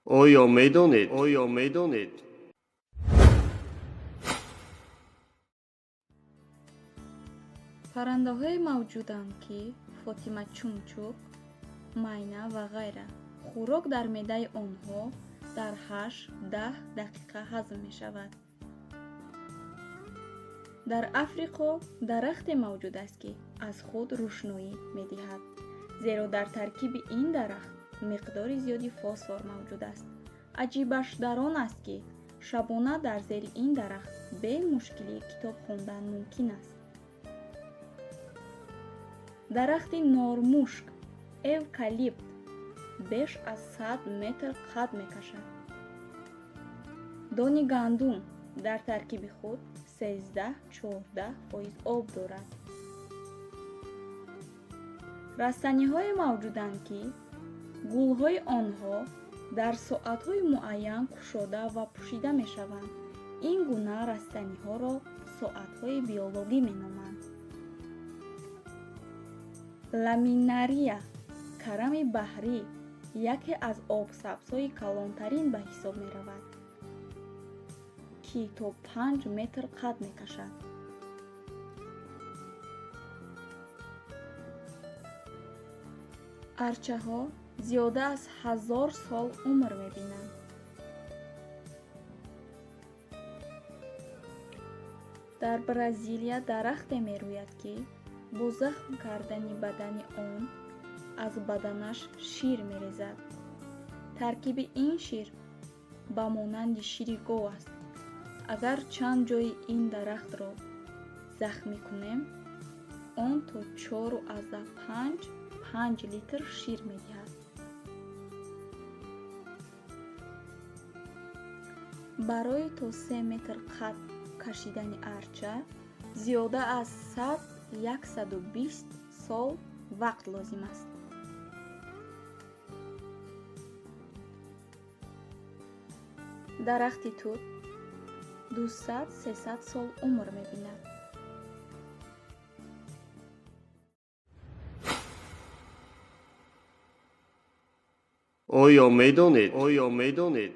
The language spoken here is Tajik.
Оё медонед? Оё медонед? Паррандаҳое мавҷуданд, ки Фотима чумчуқ, майна ва ғайра. Хӯрок дар меъдаи онҳо дар 8-10 дақиқа ҳазм мешавад. Дар Африқо дарахте мавҷуд аст, ки аз худ рӯшноӣ медиҳад, зеро дар таркиби ин дарахт миқдори зиёди фосфор мавҷуд аст. Аҷибаш дар он аст, ки шабона дар зери ин дарахт бемушкилӣ китоб хондан мумкин аст. Дарахти нормушк эвкалипт беш аз 100 метр қад мекашад. Дони гандум дар таркиби худ 13-14% об дорад. Растаниҳое мавҷуданд, ки гулҳои онҳо дар соатҳои муайян кушода ва пӯшида мешаванд. Ин гуна растаниҳоро соатҳои биологӣ меноманд. Ламинария карами баҳрӣ яке аз обсабзҳои калонтарин ба ҳисоб меравад, ки то 5 метр қад мекашад. Арчаҳо зиёда аз 1000 сол умр мебинанд. Дар Бразилия дарахте мерӯяд, ки бо захм кардани бадани он аз баданаш шир мерезад. Таркиби ин шир ба монанди шири гов аст. Агар чанд ҷойи ин дарахтро захмӣ кунем, он то 4,5-5 литр шир медиҳад. Барои то 3 метр қад кашидани арча зиёда аз 100-120 сол вақт лозим аст. Дарахти тут 200-300 сол умр мебинад. Оё медонед? Оё медонед?